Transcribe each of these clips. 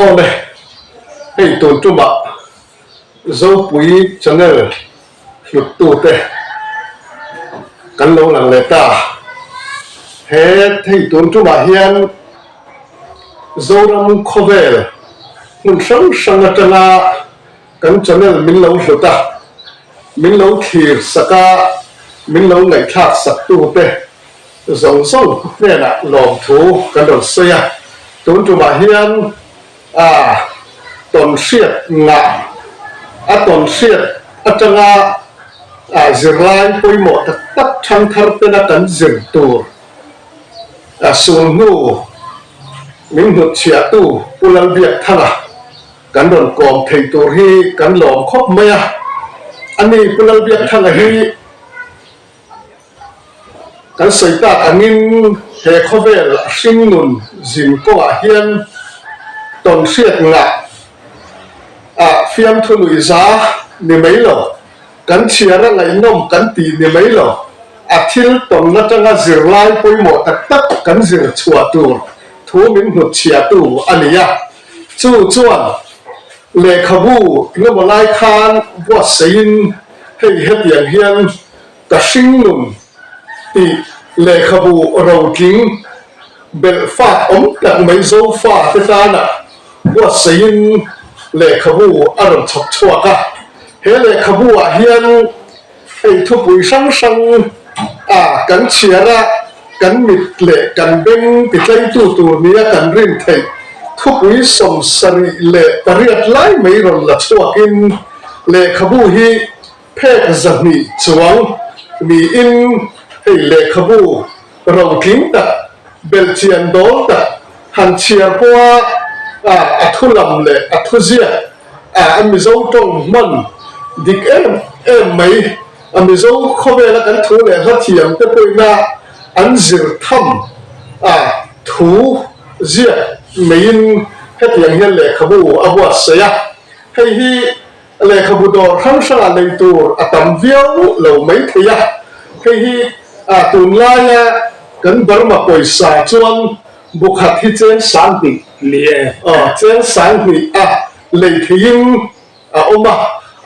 Awle, hei tun tumah Zopui channel hluttute kan lo lang leh ta. He hei tun tumah hian Zoram khawvel hmun hrang hrang atanga kan channel min lo hlut a, min lo thlir sak a, min lo ngaihthlak sak tute zawng zawng hnenah lawmthu kan rawn sawi a. Tun tumah hian a tawn hriat ngah a tawn hriat atanga a zirlai pawimawh tak tak thangthar tena kan zir tur a sulhnu min hnutchhiahtu Pu Lalbiakthanga Kan rawn kawm thei tur hi kan lawm khawp mai a, ani Pu Lalbiakthanga hi kan sawi tak angin he khawvel a hringnun zin kawngah hian tawn hriat ngah a fiamthu nuihza ni mai lo, kan chhiar a ngaihnawm kan tih ni mai lo, a thil tawn atanga zirlai pawimawh tak tak kan zir chhuah tur thu min hnutchhiahtu a ni a. Chu chuan lehkhabu engemaw lai khan buatsaihin hei hetiang hian ka hringnun tih lehkhabu rotling belh fat awm tak mai Zofa te tana buatsaihin lehkhabu a rawn chhawp chhuak a. He lehkhabu ah hian hei thupui hrang hrang a kan chhiar a, kan mit leh kan beng titlaitu tur nia kan rin theih thupui 78 lai mai rawn la chhuakin lehkhabu hi phek 200 chuang niin hei lehkhabu rotling tak, belhchian dawl tak han chhiar pawha a thu lam leh a thu ziak a Mizo tawng hman dik em em mai. A Mizo khawvela kan thu leh hla thiam te pawhina an zir tham a thu ziak neiin hetiang hian lehkhabu a buatsaih a. Hei hi lehkhabu dawr hrang hrangah lei tur a tam viau lo mai thei a. Hei hi tunlaia kan Burma pawisa chuan bu khat hi cheng 2000 ni e, cheng 2000 a lei theiin a awm a,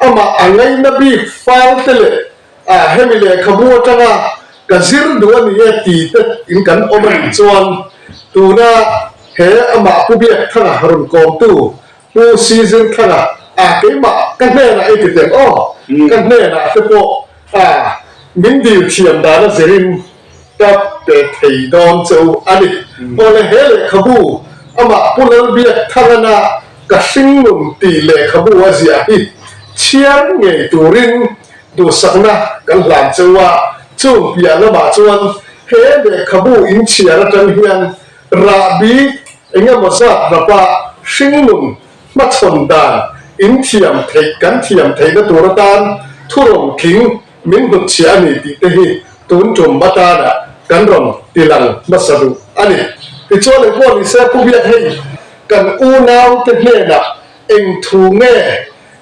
amah a ngaina bik fal te leh a hemi lehkhabu atanga ka zir duh a ni e ti te in kan awm a nih chuan tuna he amah Pu Biakthanga rawn kawmtu Pu Sizirthanga a keimah ka hnenah i ti teng aw, ka hnenah te pawh a min dil thiam dan a zirin ka pe thei dawn che u a ni. Awle he lehkhabu amah Pu Lalbiakthangana ka hringnun tih lehkhabu a ziah hi chhiar ngei turin duhsakna kan hlan che u a, chung piah lamah chuan he lehkhabu inchhiar atang hian rahbi engemaw zat rapa hringnun hmachhawn dan inthiam theih kan thiam theihna tur atan thurawn tling min hnutchhiah a ni tih te hi tun tum atana kan rawn tilang hmasa duh a ni. Tichuan engpawh ni se Pu Biak hei kan unau te hnenah eng thu nge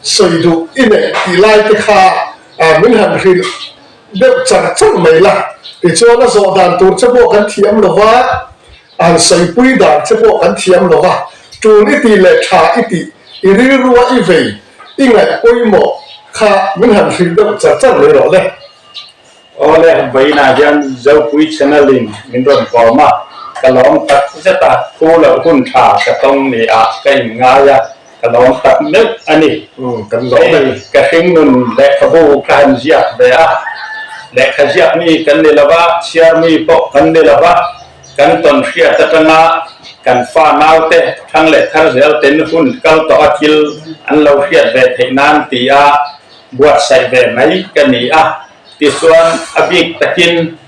sawi duh i neih tih lai te kha min han hrilh deuh char char mai la. Tichuan a zawh dan tur che pawh kan thiam lo va, a han sawipui dan che pawh kan thiam lo va, tul i tih leh tha i tih i rilrua i vei I ngaih pawimawh kha min han hrilh deuh char char mai rawh le. Awle, vawiinah hian Zopui Channel in min rawn kawm a, ka lawm tak zet a, phu loh hun tha ka tawng ni ah ka in ngai a, ka lawm tak meuh a ni. Hei ka hringnun lehkhabu ka han ziak ve a, lehkha ziak mi kan ni lo va, chhiar mi pawh kan ni lo va, Kan tawn hriat atanga kan fa naute thang leh thar zel ten hun kal tawh a thil an lo hriat ve theih nan tia buatsaih ve mai ka ni a. Tichuan a bik takin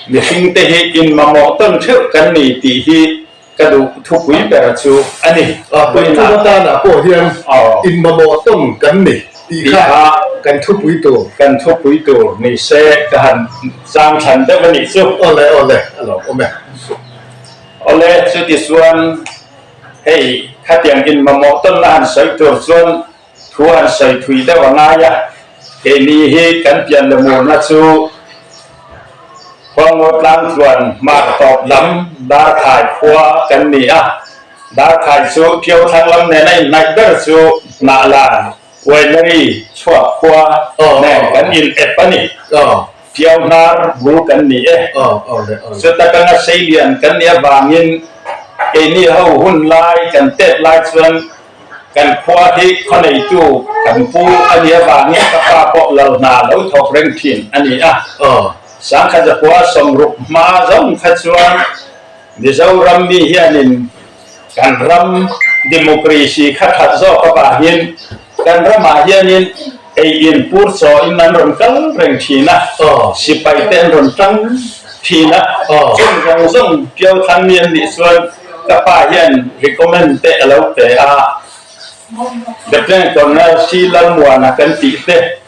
mihringte hi inmamawh tawn theuh kan ni tih hi ka duh thupui ber chu a ni. Tun tum atanah pawh hian inmamawh tawn kan ni tih kha kan thupui tur. Kan thupui tur ni se ka han chang thlan deuh a nih chu. Awle awle a lo awm e. Awle chuti chuan hei khatiang inmamawh tawnna han sawi tur chuan thu han sawi thui deuh a ngai a, keini hi kan pian le murna chu Huangaw tlang tluan hmar tawp lam Darthai khua kan ni a. Darkhai chu Ṭiau thlang lam nena inhnaih ber chu Hnahlan, Winery, chhuak khua nen kan in ep a ni. Ṭiau hnar bul kan ni e. Chuta kanga seilian kan nih avangin keini ho hun lai kan tet lai chuan kan khua hi khaw neitu kan pu a nih avangin ka pa pawh lal hna lo thawk reng thin a ni a. Sangkhat zakua sawmruk hma zawng kha chuan Mizoram mi hianin kan ram democracy kha that zawk avangin kan ramah hianin ei in pur chaw in an rawn kal reng thin a, sipai te an rawn tang thin a, chung zawng zawng Piau Thlan mi an nih chuan ka pa hian recommend te a lo pe a, Lieutenant Colonel C Lalmuana kan tih te.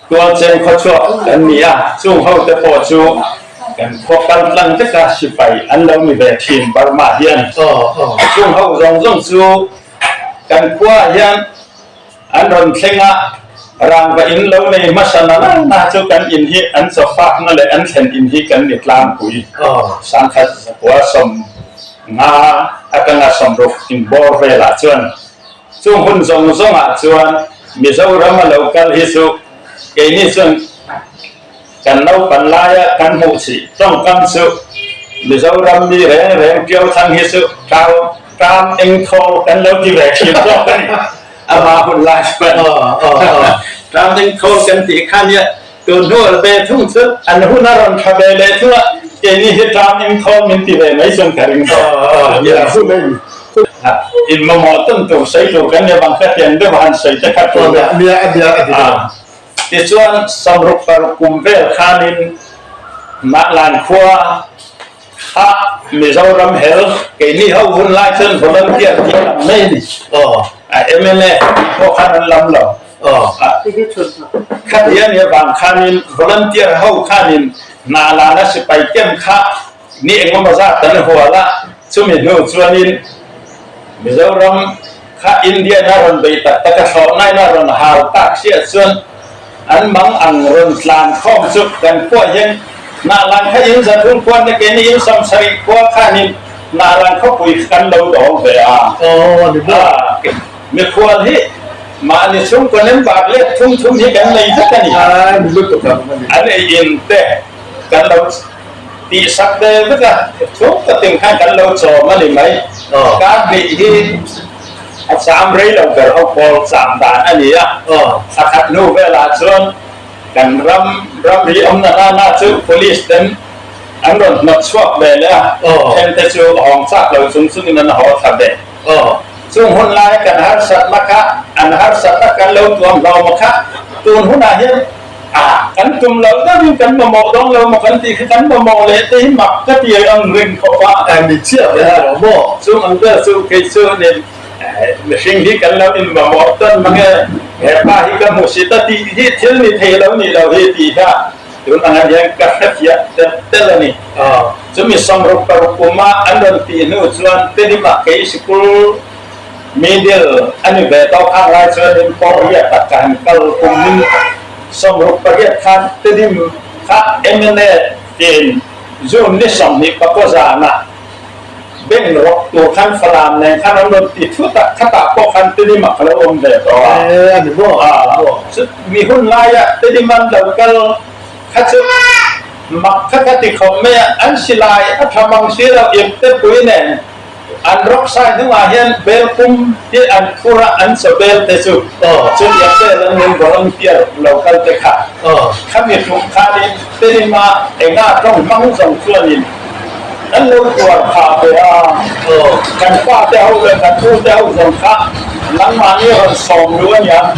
Tualcheng khawchhuak kan ni a, chung hote pawh chu kan khaw kal tlang veka sipai an lo ni ve thin Burma hian. Chung ho zawng zawng chu kan khuaah hian an rawn thleng a, rangva in lo nei hmasa na na na chu kan in hi an chawfakna leh an thlen in hi kan ni tlangpui. Sangkhat zakua 50 atanga 60 inbawr velah chuan Chung hun zawng zawngah chuan Mizoram a lo kal hi chu keini chuan kan naupan laia kan hmuh chih tawngkam chu Mizoram mi reng reng Piau Thang hi chu tau tam eng thaw kan lo ti ve thin zawk a ni. Ama hun lai chuan tam eng thaw kan tih kha nia tun hnu a ve thung chu an hun a rawn tha ve leh thung a, keini hi tam eng thaw min ti ve mai chuan ka ring zawk. In mamawh tawn tur sawi tur kan nia bang kha tiang deuh han sawi te kha tur a. Nia a nia a dik a. Tichuan 66 kum vel khanin Hnahlan khua kha Mizoram hel keini ho hun lai chuan volunteer tih a lam mai a ni. Mla tih pawh khan an lam lo. Khati a nia vang khanin volunteer ho khanin Hnahlan a sipai kem kha Ni engemaw zat kan hual a, chumi hnu chuanin Mizoram kha Indian a rawn bei tak tak a, thlawhnain a rawn hal tak siah chuan an mang ang rawn tlan khawm chu kan khuaah hian Hnahlan kha in 300 khua na keini in 70 khua khanin Hnahlan khawpui kha kan lo dawng ve a. Aw a ni bawk. Mikhual hi mahni chhungkaw nem bak let thum thum hi kan nei vek a ni. A ni lutuk ang a ni. An ei in te kan lo. Tihsak ve vek a, thuk takin khan kan lo chawm a ni mai. Kar hnih hi a cham rei lo ber ho pawl cham dan a ni a. Thla khat hnu velah chuan kan ram ramri awmna na na chu police ten an rawn hnawt chhuak ve leh a, then te chu hawng chak lo chung chungin an haw thla ve. Chung hun laia kan harsatna kha an harsatna kan lo tuam hlawm a kha tun hunah hian A, kan tum loh deuhin kan mamawh dawn lo maw kan tih kha kan mamawh leh te hi mak ka ti ang reng khawp a. A ni chiah ve a lo maw? Chung ang vel chu kei chuanin mihring hi kan lo in mamawh tawn mang e, he pa hi ka hmu si ta tih hi thil ni thei lo nih lo hi tih kha tun angah hian ka hrefiah telh telh a ni. Chumi 66 kuma an rawn tih hnu chuan Tedim-ah kei sikul Middle a ni ve tawh khang lai chuanin Korea tak ka han kal kum min 68 khan Tedim kha mla tiin June ni 24 zana bank rawk tur khan Falam nen khan an rawn ti thut a, khatah pawh khan Tedim ah ka lo awm ve tawh a. A ni maw? A ni maw? Chu mi hun laia Tedim an lo kal kha chu mak kha ka ti khawp mai a, an silai a tha mang si lo ip te pui nen. An rawk sai hnungah hian bel pum hi an phur a, an chaw bel te chu chutiang vel an min volunteer lo kal te kha khami tum khanin Terim-a enga tawng hmang zawng chuanin an lo tuar phah ve a, kan pa te ho leh kan u te ho zawng kha nangmahni rawn sawm luh a niang,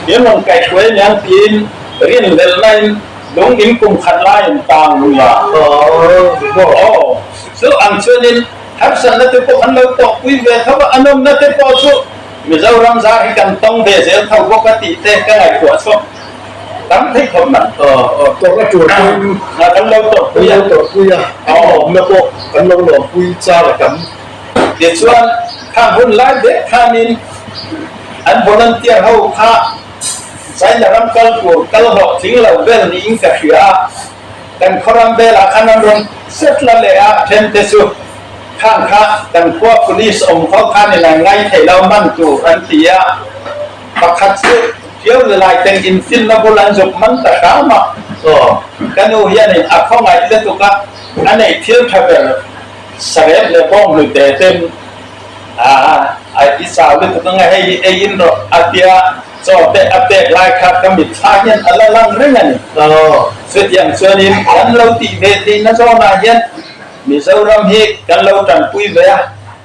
in rawn kaihhruai a niang tiin rinhlelhnain lung in kum khat laiin tang lui a. Aw. Chu ang chuanin harsatna te pawh kan lo tawhpui ve tho a, a nawmna te pawh chu Mizoram zar hi kan tawng ve zel tho bawk a tih te ka ngaihtuah chhuak tam thei khawp mai. Tawrhna tur pawhin kan lo tawrhpui a, tawrhpui a, a nawmna pawh kan lo lawmpui char a tam. Tichuan khang hun lai vek khanin an volunteer ho kha China ram kal tur kal hlawhtling lo vel niin ka hria a. Kan khawram velah khan an rawn set la leh a, then te chu Khang kha kan khua police awm ho khan in an ngai thei lo man tur an ti a, pakhat chu Tiau le lai teng in finna bul an zuk man ta hram a. Ka nu hianin a khawngaih lutuk a, a neih thil tha ber sarep leh bawng hlute ten a i chau lutuk anga hei hi ei in rawh a tia chaw te a pek lai kha ka mitthla hian a la lang reng a ni. Chutiang chuanin kan lo tih ve theihna zawnah hian Mizoram hi kan lo tanpui ve a,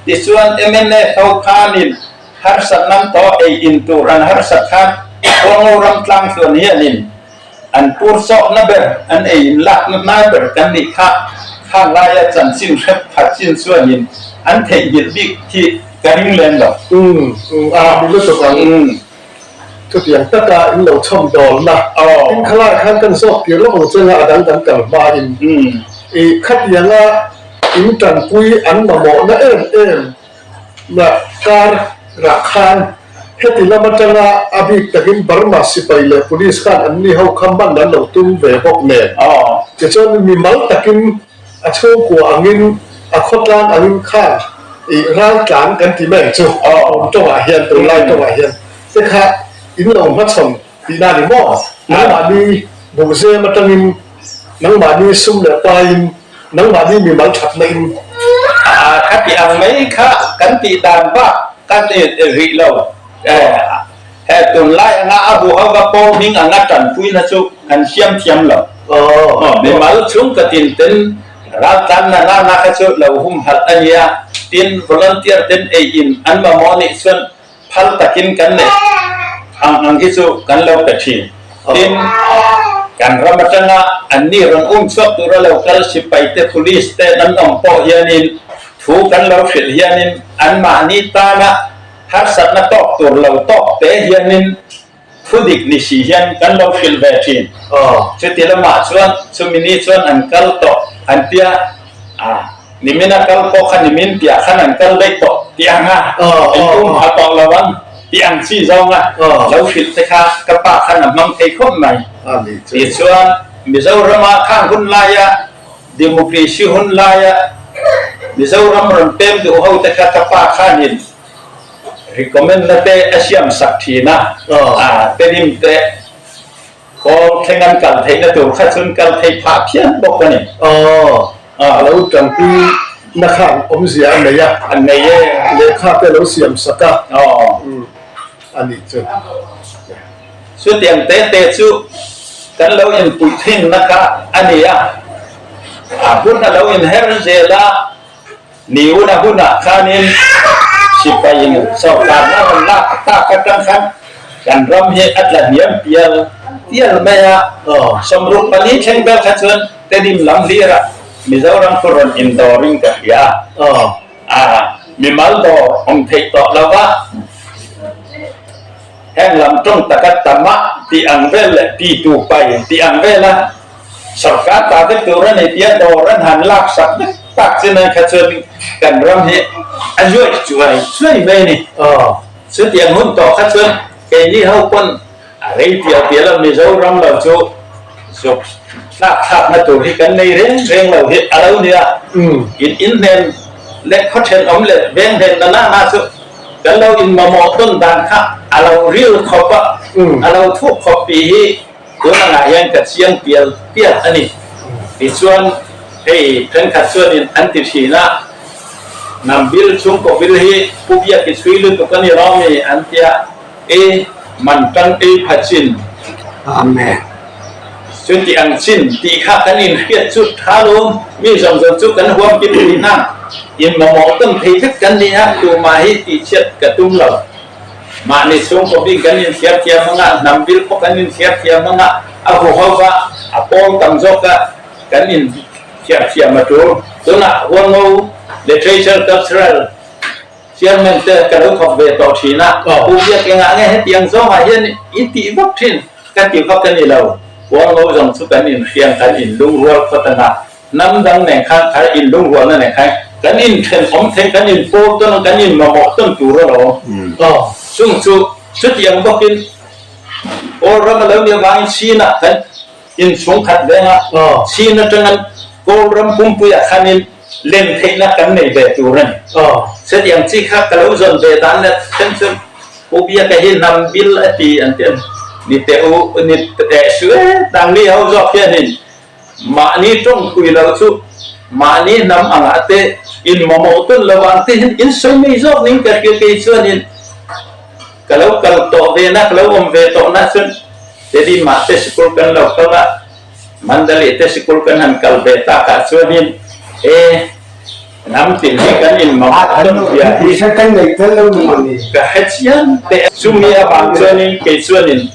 tichuan mnf ho khanin harsat nan tawh ei in tur an harsat khan Huango ram tlang tluan hianin an pur chawkna ber an ei in lakna hnai ber kan nih kha khang laia chanchin hrep khat chin chuanin an theihnghilh bik hi ka ring lem lo. Umm a ni lutuk ang. Chutiang taka in lo chhawm dawlna in khalai khan kan zawk tir lawk ang che nga a dang kan kal hmain i khatianga in tanpui an mamawhna em em na kar rah khan heti lam atanga a bik takin Burma sipai leh police khan an ni ho kha man an lo tum ve bawk nen tichuan mimal takin A chhungkua angin, a khawtlang angin khan i raltlan kan ti mai ang chu, awm tawngah hian, tunlai tawngah hian te kha in lo hmachhawn tihna a ni maw? Nangmahni buhzem atangin, nangmahni sum leh paiin, nangmahni mimal thatna in. A khati ang mai kha kan tih dan bak kan rih lo. He tunlai anga a bu hova pawl hming anga tanpuina chu kan siam thiam lo. Mimal chhungkaw tin ten raltlan na na na kha chu lo humhalh a nia. Tin, volunteer ten ei in an mamawh nih chuan phal takin kan neih ang ang hi chu kan lo pe thin. Tin, kan ram atanga anni rawn um chhuak tura lo kal sipai te, police te an awm pawh hianin thu kan lo hrilh hianin anmahni tana Harsatna tawk tur lo tawk te hianin thu dik ni si hian kan lo hrilh ve thin. Chuti lamah chuan chumi ni chuan an kal tawh an tia, a nimin a kal pawh kha nimin piah khan an kal daih tawh tih ang a, engkum ha tawh lo ang tih ang chi zawnga lo hrilh te kha ka pa khan a hmang thei khawp mai. Tichuan Mizorama khang hun laia Democracy hun laia Mizoram rawn pem duh ho te kha ka pa khanin recommend na te a siam sak thin a, a terim te kawl thleng an kal theihna tur kha chun kal thei phah phian bawk a ni. Aw, a lo tanpui na khan awmzia a nei a. A nei e. Lehkha te a lo siam sak a. Aw. A nih chu. Chutiang te te chu kan lo inpuih thinna kha a ni a, a hun a lo inher zel a, ni una hunah khanin sipaiin sorkarna rawn lak tak atang khan kan ram hi a tla hniam pial pial mai a, 64 thleng vel kha chuan Tedim lam hlirah Mizoram khu rawn indawrin ka hria a. A mimal dawr awm theih tawh lo va, heng lam tawng taka tama tih ang vel leh ti tu pai tih ang vela sorkar ta vek tur a ni tia dawr an han lak sak vek tak chin ang kha chuan kan ram hi a zuai chuai chuai mai a ni. Chutiang hun tawh kha chuan keini ho pawn A rei pial pial a Mizoram lo chu zuk tlak thlakna tur hi kan nei reng reng lo hi a lo nia. In in hnen leh khaw thenawm leh veng hnen na na na chu kan lo in mamawh tawn dan kha a lo ril khawp a, a lo thuk khawp tih hi tun angah hian ka chiang pial pial a ni. Tichuan hei thenkhat chuanin an ti thin a, Hnam bil chhungkaw bil hi Pu Biaki chhui lutuk a ni lo mi an tia. E man tan ei pha chin. Amen. Chuti ang chin tih kha kan inhriat chu tha lo, mi zawng zawng chu kan huam kim tih hna. In mamawh tawn thei vek kan ni a, tumah hi tihchhiat ka tum lo. Mahni chhungkaw bik kan inhriat thiam anga, hnam bil pawh kan inhriat thiam anga, a huho va, a pawl tam zawk a kan inhriat thiam a tul. Tunah Huango Literature Cultural Chairman te ka lo thawk ve tawh thin a, Pu Biak engah nge hetiang zawngah hian i tih vak thin? Ka ti vak a ni lo. Hualngo zawng chu kan inhriang kan inlungrual phawt ang a, hnam dang nen khan kha inlungrualna nen khan kan inthenawm thei, kan inpawl tawn ang, kan inmamawh tawn tur alawm. Chung chu chutiang bawkin Kawl ram a lo nih avangin Chin-ah kan inchhungkhat veng a, Chin atanga Kawl ram pumpuiah khanin. len theihna kan nei ve tur a ni. Chutiang chi kha ka lo zawn ve dan leh then chuan Pu Biaka hi hnam bil a ti an ti a ni. Ni teh u, ni teh su e, tangli ho zawk hianin mahni tawngpui lo chu mahni hnam angah te in mamawh tun lo ang te hian in sawi mai zawk ning ka hria kei chuanin ka lo kal tawh ve na, ka lo awm ve tawh na chuan Teddy mah te sikul kan lo kal a, Mandali te sikul kan han kal ve takah chuanin e hnam tin hi kan in mamawh tawn zia hi ka hre chiang teh a. Chumi avang chuanin kei chuanin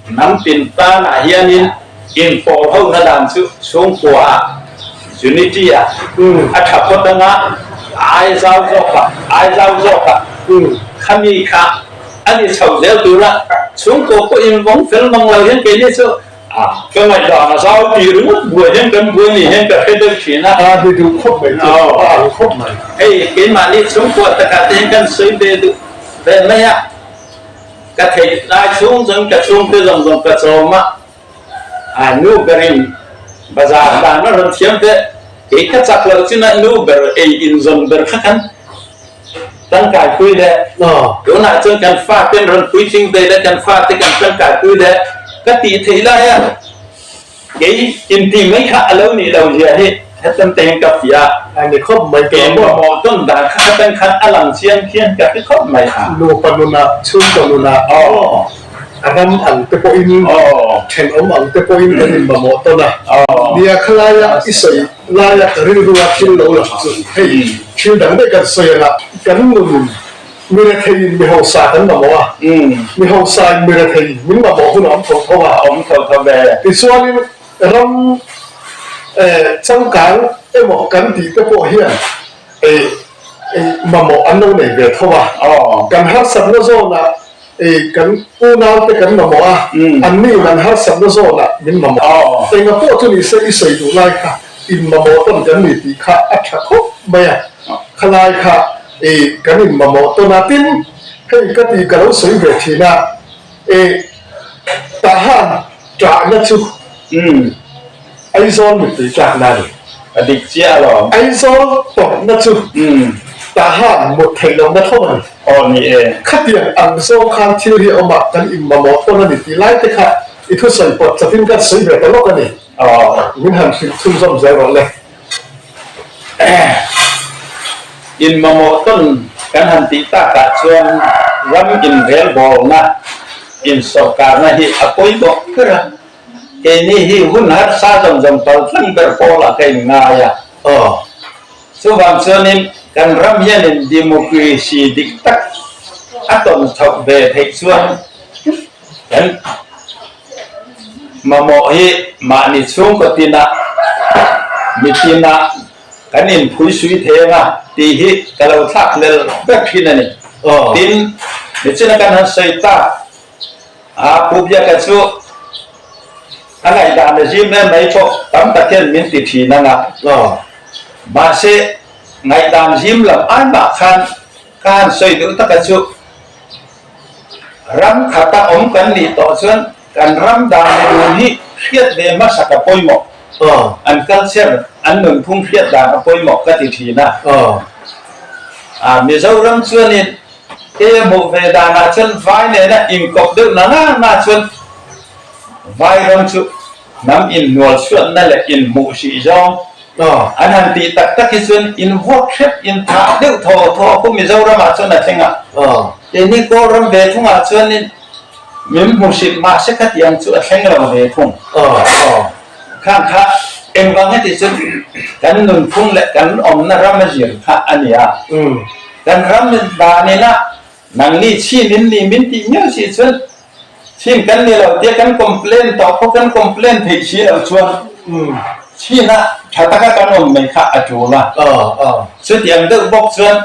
hnam tin tanah hianin inpawl hona dan chu chhungkua ah unity ah a tha phawt anga ai zau zawk ah ai zau zawk ah khami kha a ni chho zel tura chhungkua pawh invawng fel mang lo hian keini chu Ka ngaihdan a zau tih ringawt buai hian kan buai ni hian ka hre deuh thin a. A ni duh khawp mai chu, a ang khawp mai. Hei keimahni chhungkua takah te hian kan sawi ve duh ve mai a, ka theih lai chhung chuan ka chhungte zawng zawng ka chawm a, a nu berin bazar dan a rawn thiam ve, kei ka chak loh chin a nu ber ei inzawn ber kha kan Tangkaipui leh tunah chuan kan fate an rawn puitling ve leh kan fate kan tangkaipui leh ka tih theih lai a, kei intih mai kha a lo nih lo zia hi hetan te hian ka fiah a. A ni khawp mai ka awm a. Mamawh tawn dan kha hatan khan a lang chiang khian ka hre khawp mai a. Nupa nunah, chhungkaw nunah a ram ang te pawhin, thenawm ang te pawhin kan inmamawh tawn a. Nia khalaia i sawi Laia ka rilrua thil lo lang chu hei thil dang daih kan sawi ang a, kan nun mi retheiin mi hausa kan mamawh a, mi hausain mi rethei min mamawh hun a awm tho tho a. Awm tho tho ve. Tichuanin ram changkang emaw kan tih te pawh hian mamawh an lo nei ve tho a, kan harsatna zawnah Ei, kan unaute kan mamawh a, anni in an harsatna zawnah min mamawh. Enga pawh chu nise i sawi duh lai kha in mamawh tawn kan ni tih kha a tha khawp mai a, khalai kha ei kan in mamawh tawn a, tin hei ka ti ka lo sawi ve thin a, ei tahan ṭahna chu Aizawl mittui tlakna a ni. A dik chiah alawm. Aizawl tawpna chu Tahan mut theih lohna tho a ni. Aw ni e. Khatiang ang zawng khan thil hi a awm a, kan inmamawh tawn a ni tih lai te kha i thusawi pawt chatin kan sawi ve ta lawk a ni. Aw. Min han hrilh chhunzawm zel rawh le. Inmamawh tawn kan han tih takah chuan ram inrelbawlna, insawrkarna hi a pawimawh ber a. Keini hi hun harsa zawng zawng pal tlang ber pawlah ka inngai a. Chuvang chuanin kan ram hianin democracy dik tak a tawn chhoh ve theih chuan kan mamawh hi mahni chhungkaw tinah mi tinah kan inphuisui thei anga tih hi ka lo thlak hlel ber thin a ni. Tin, nichina kan han sawi tak. A Pu Biaka chu a ngaihdan a zim em mai pawh tam tak hian min ti thin ang a. Mahse, ngaihdan zim lam ai mah khan ka han sawi duh taka chu ram khata awm kan nih tawh chuan kan ram dan leh nun hi hriat ve hmasa ka pawimawh. An culture, an nunphung hriat dan a pawimawh ka ti thin a. Mizoram chuanin He hmuh ve danah chuan vai nena inkawp deuh na na na chuan vai ram chu hnam inhnual chhuatna leh inhmuh hrih zawng an han tih tak tak hi chuan invuak hrep, inthah deuh thaw thaw khu Mizoramah chuan a thleng a. Keini Kawl ram ve thungah chuanin min hmu hrih mahse khatiang chu a thleng lo ve thung. Khang kha engvang heti chuan kan nunphung leh kan awmna ram a zir kha a ni a. Kan ram dan ina nangni chin in ni min tih miau si chuan chin kan ni lo tia kan complain tawh pawh kan complain theih si lo chuan chin a tha taka kan awm mai kha a tul a. Chutiang deuh bawk chuan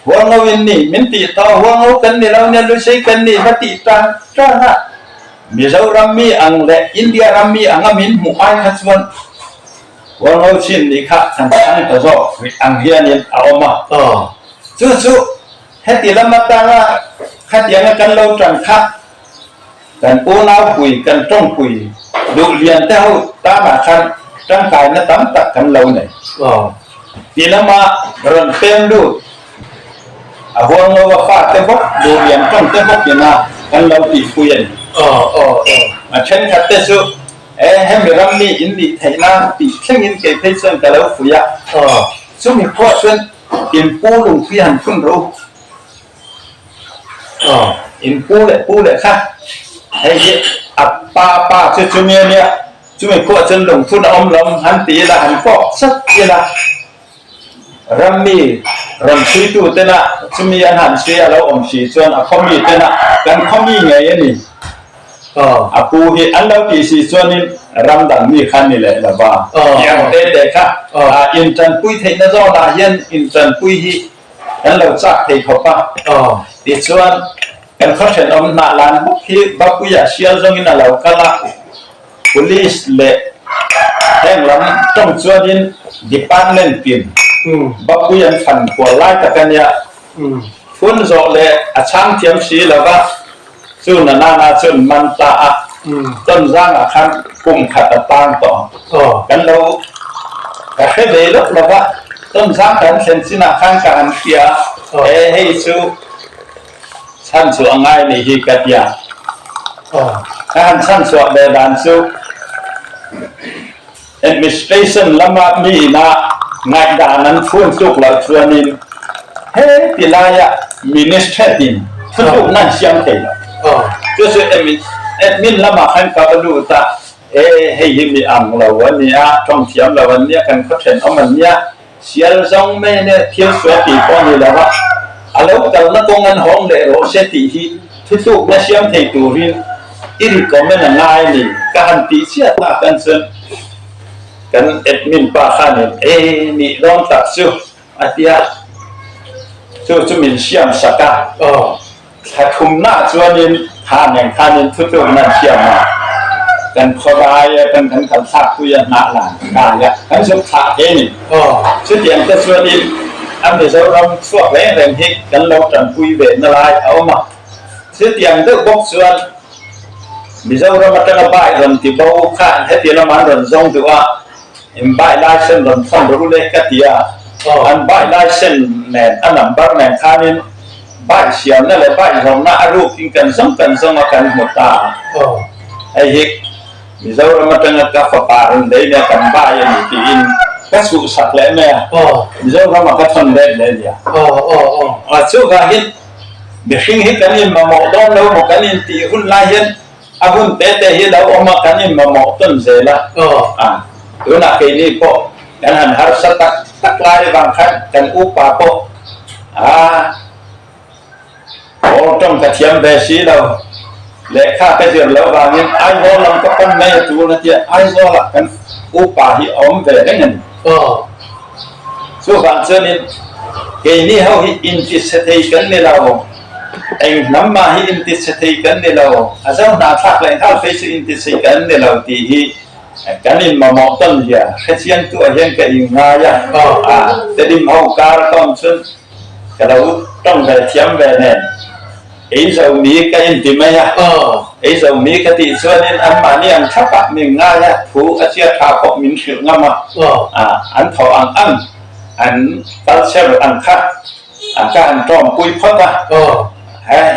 Huango in ni min tih tawh Huango kan ni lo nia Lusei kan ni va tih tan tan a. Mizoram mi ang leh India ram mi anga min hmuh ai kha chuan Hualngo chin nih kha kan thlang ta zawk rih ang hianin a awm a. Chu chu heti lam atanga khatianga kan lo tan kha kan unaupui, kan tawngpui duh lian te ho tanah khan tangkaina tam tak kan lo nei. Ti lama rawn peng lut a huang lo a fate bawk duhlian tawng te bawk ina kan lo tihpui a ni. A thenkhat te chu e hemi ram mi in nih theih nan tih thlengin kei phei chuan ka lo fuih a. Chumi pawh chuan in pu lungpui han phun rawh u. In pu leh pu leh kha hei hi a pa pa chu chumi a nia. Chumi pawh chuan lungphun a awm lo han ti ila, han kawk chat ila, rammi rawn chhuitu tena chumi an han chhui a lo awm si chuan a khawmi tena kan khawmi ngei a ni, a pu hi an lo tih si chuanin ram dang mi kha ni leh lo va, tih ang te te kha intanpui theihna zawnah hian intanpui hi kan lo chak thei khawp a, tichuan kan khaw thenawm hnah lan bawk hi Bapuia sial zawngin a lo kal a. Police leh heng lam tawng chuanin department tin Bapui an thlan kual lai tak a nia. Phun zawh leh a chhang thiam si lo va, chu na nana chuan man ta a, tawn zangah khan kum khat a tang tawh ang. Kan lo ka hre ve lawk lo va, tawn zang kan thlen chinah khan ka han hria a, e hei chu Chhan chhuah a ngai nih hi ka tia. Ka han chhan chhuah ve dan chu Administration lama mi ina ngaihdan an phun tluk loh chuanin he ti laia Ministret in thutlukna an siam thei lo. Chu chu Admin lamah khan ka va lut a, e hei hi mi ang lo a nia, tawng thiam lo an nia, kan khaw thenawm an nia, Sial zawng mai ania thil sual tih pawh a ni lo a, a lo kalna kawng an hawng leh rawh se tih hi thutlukna siam thei turin i recommend a ngai a ni ka han tih chiah tak an chuan kan admin pa khanin e nih dawn tak chu a tia chu chu min siam sak a. Thla thumna chuanin tha nen khanin thutlukna an siam a, kan khawlai a kan kan kal thlak pui a hnah lan kai a, kan zuk thlah thei a ni. Chutiang te chuanin a Mizoram chhuak reng reng hi kan lo tanpui ve na lai a awm a. Chutiang deuh bawk chuan Mizoram atanga bike rawn ti bo khan heti lama an rawn zawng duh a, in bike license rawn thawn rawh u le ka ti a, an bike license nen a number nen khanin Bike siamna leh bike zawrhna a rukin kan zawng kan zawng a kan hmu ta a. Hei hi Mizoram atanga ka fapa rawn lei nia kan bai a ni tiin ka chhuhsak leh mai a, Mizorama ka thawn let leh nia. Chuvang hian mihring hi kan inmamawh dawn lo maw kan intih hun lai hian a hun te te hi lo awm a kan inmamawh tawn zel a. Tunah keini pawh kan han harsa tak tak lai avang khan kan upa pawh A, aw tawng ka thiam ve si lo, lehkha ka zir loh vangin Aizawl lam ka pan mai a tul a tia, Aizawlah kan upa hi a awm ve reng a ni. Chuvang chuanin keini ho hi intichhe thei kan ni lo, eng hnam mah hi intichhe thei kan ni lo, a zo hnahthlak leh nghal phei chu intichhe kan ni lo tih hi Kan in mamawh tawn zia hrechiang tu ah hian ka in ngai a, a tedim ho kar ka awm chun ka lo tawng ve thiam ve nen ei zo mi ka in ti mai a, ei zo mi ka tih chuanin an mahni ang thlap ah min ngai a, thu a chia tha pawh min hrilh ngam a, an thaw ang ang an culture ang kha ka han tawngpui phawt a,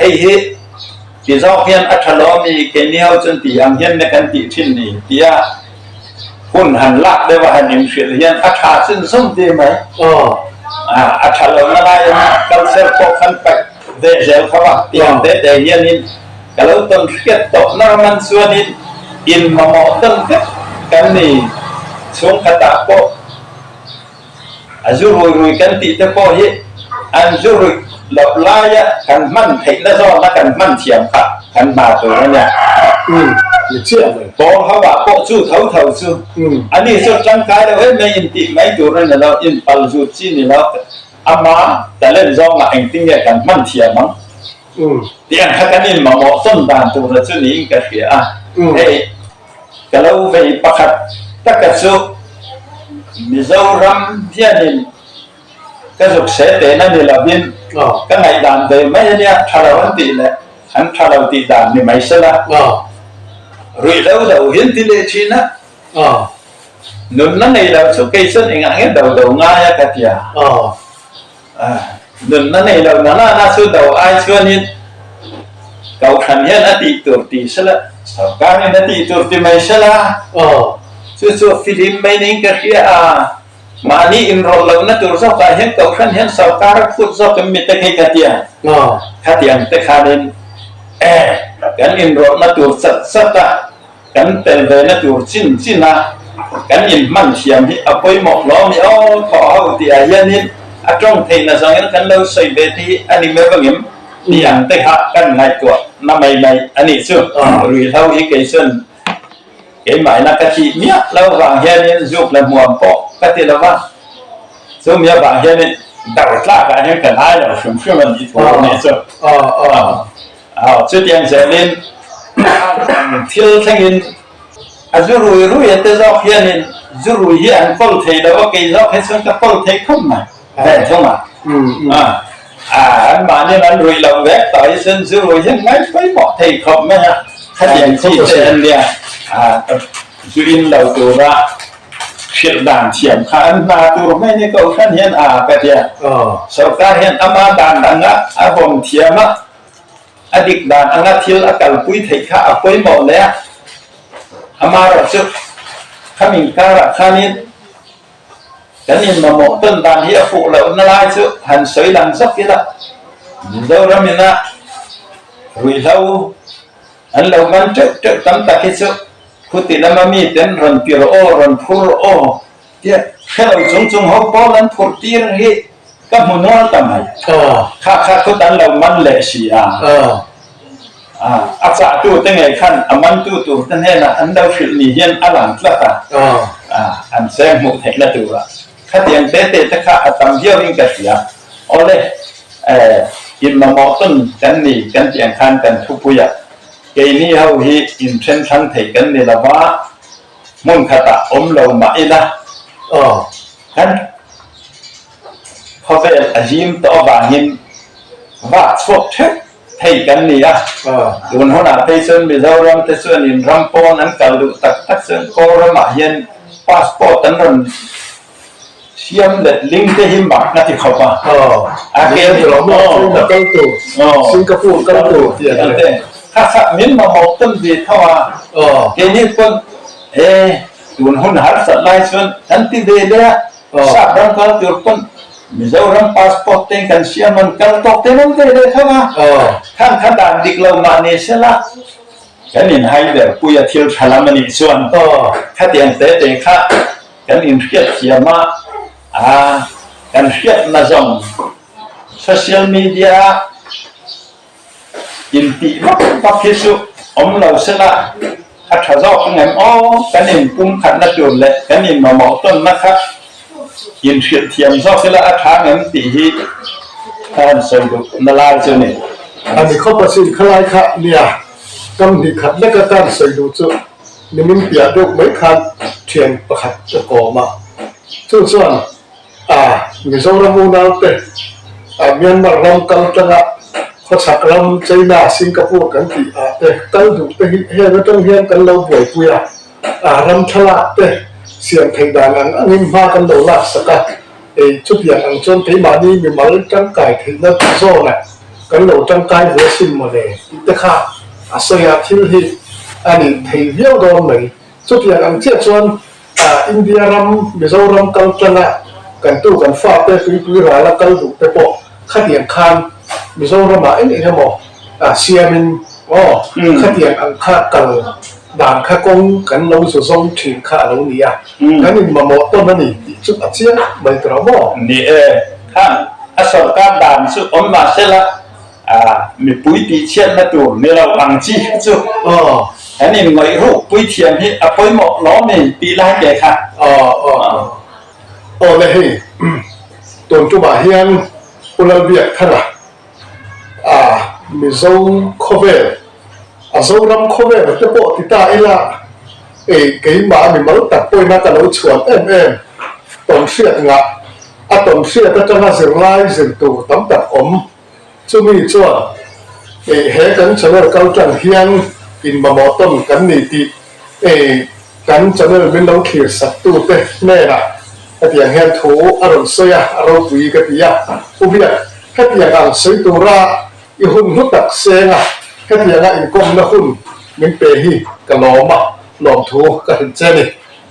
hei hi. Ti zawk hian a tha lo mi keini ho chuan ti ang hian na kan tih thin ni tia hun han lak deuh a han inhrilh hian a tha chin zawm ve mai. A tha lo na lai in culture pawh khan paih ve zel kho a ti ang te te hianin ka lo tawn hriat tawh na ram an chuanin in mamawh tawn vek kan ni chhungkhatah pawh A zu rui rui kan tih te pawh hi an zu ruih loh laia kan hman theihna zawna kan hman thiam kha kan hna tur a nia. Umm, ni chiah mai. Pawl ho ah pawh chu tho tho chu a ni chu tangkai lo em mai in tih mai tur a ni lo, in pal zut chi ni lo, ama talent zawngah engtin nge kan hman thiam ang tih ang kha kan in mamawh tawn dan tura chu niin ka hria a, hei. Ka lo vei pakhat taka chu Mizoram hianin ka zuk se tehna ni lovin ka ngaihdan ve mai a nia, tha lo an tih leh an tha lo tih dan ni mai sela ruih lo lo hian ti leh thin a. Nunna nei lo chu kei chuan engah nge do do ngai a ka ti a. Nunna nei lo na na na chu do ai chuanin Kohhran hian a tih tur ti sela, sorkar hian a tih tur ti mai sela. Chu chu filim mai niin ka hria a. Mahni inrawlh lohna tur zawkah hian Kohhran hian sorkar a phut zawk em mi te khi ka ti a. Khatiang te khanin e kan inrawlhna tur chat chat a, kan tel vena tur chin chin a, kan inhman thiam hi a pawimawh hlawm i aw thawh ho tih ah hianin a tawng theihna zawngin kan lo sawi ve te hi a ni meuh angem tih ang te kha kan ngaihtuah na mai mai a nih chu. Ruihhlo hi kei chuan Keimahina ka tih miah lo vang hianin zuk la hmuam pawh ka ti lo va, chumi avang hianin dar tlakah hian ka ngai lo hrim hrim a nih thu a nih chu. Chutiang zelin thil thlengin a zu rui rui a te zawk hianin zu rui hi an kawl thei lo a, kei zawk hi chuan ka kawl thei khawp mai ve thung a. An mahniin an ruih loh vek tawh hi chuan zu rui hian ngai pawimawh thei khawp mai a. Khatiang chi te an nia, zu in lo tura hrilh dan thiam kha an hna tur mai ni Kohhran hian a ka tia. Sorkar hian ama dan anga a vawm thiam a, a dik dan anga thil a kalpui theih kha a pawimawh leh a. Amaherawhchu khami karah khanin Kan inmamawh tawn dan hi a fuh lohna lai chu han sawi lang zawk ila, Mizoram ina ruihhlo an lo man teuh teuh tam tak hi chu khuti lama miten rawn pir aw, rawn phur aw tia hre lo chung chung ho pawl an phurh tir hi ka hmu nual ta mai. Kha kha khut an lo man leh si a. A chahtu te ngei khan a mantu tur te hnenah an lo hrilh ni hian a lang tlat a, an cheng hmuh theihna tura khatiang te te te kha a tam viau in ka hria. Awle, in mamawh tawn kan ni kan tih ang khan kan thupuiah keini ho hi in then thlang thei kan ni lova, hmun khatah awm lo mah ila kan khawvel a zim tawh avangin vak chhuak theuh Thei kan ni a, tun hunah phei chuan Mizoram te chuanin ram pawn an kal duh tak tak chuan Kawlramah hian passport an rawn siam let ling te hi mak a ti khawp a. A kel kal tur, Singapore kal tur tih an ni. Kha kha min mamawh tawn ve tho a, keini pawn e tun hun harsat lai chuan kan ti ve leh a, Sap ram kal tur pawn Mizoram passport te kan siam an kal tawk te lo ve leh tho a, khang kha dan dik lo mah ni se la, kan in hai ber pui a thil tha lam a nih chuan khatiang te te kha kan in hriat thiam a, a kan hriatna zawng social media a in tih vak vak hi chu awm lo se la a tha zawk ang em aw, kan in pumkhatna tur leh kan in mamawh tawnna kha in hrilh thiam zawk ila a tha ang em tih hi ka han sawi duh na lai chu a ni. A ni khawp asin khalai kha nia kam hnih khat lek atan sawi duh chu nimin piah deuh mai khan thian pakhat ka kawm a, chu chuan A Mizoram unaute a Myanmar ram kal tanga khawchhak ram China, Singapore kan tih ah te kal duh te hi heng atang hian kan lo buaipui a, a ram thlalak te siam theih dan ang angin hma kan lo lak sak a, ei chutiang ang chuan keimahni mimal tangkai theihna zawnah kan lo tangkai ve asin mawle tih te kha a sawi a, thil hi a nih thei viau dawn mai. Chutiang ang chiah chuan India ram, Mizoram kal tanga kan tu kan fate tuipui rala kal duh te pawh khatiang khan Mizoramah eng eng emaw siamin aw khatiang ang kha kal dan kha kawng kan lo zu zawng thin kha a lo ni a, kan inmamawh tawn a ni tih chu a chiang mai tur a maw? Ni e, khang a sorkar dan chu awm mah sela Mipui tihchhiatna tur ni lo ang chi kha chu kan inngaih ruk puithiam hi a pawimawh lawm i tih lai te kha. Aw le hei tun tumah hian Pu Lalbiakthanga a Mizo khawvel a Zoram khawvel te pawh ti ta ila ei keimah mimal tak pawina ka lo chhuan em em tawnhriat ngah a tawnhriat atanga zirlai zir tur tam tak awm. Chumi chuan ei he kan channel kal tan hian in mamawh tawn kan ni tih ei Kan channel min lo thlir sak tute hnenah hetiang hian thu a rawn sawi a, a ropui ka ti a. U Biak, hetiang ang sawi tura i hun hlu tak seng a, hetianga inkawmna hun min pe hi ka lawm a, lawmthu ka hrilh che a ni.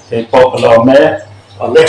Keipawh ka lawm e. Awle.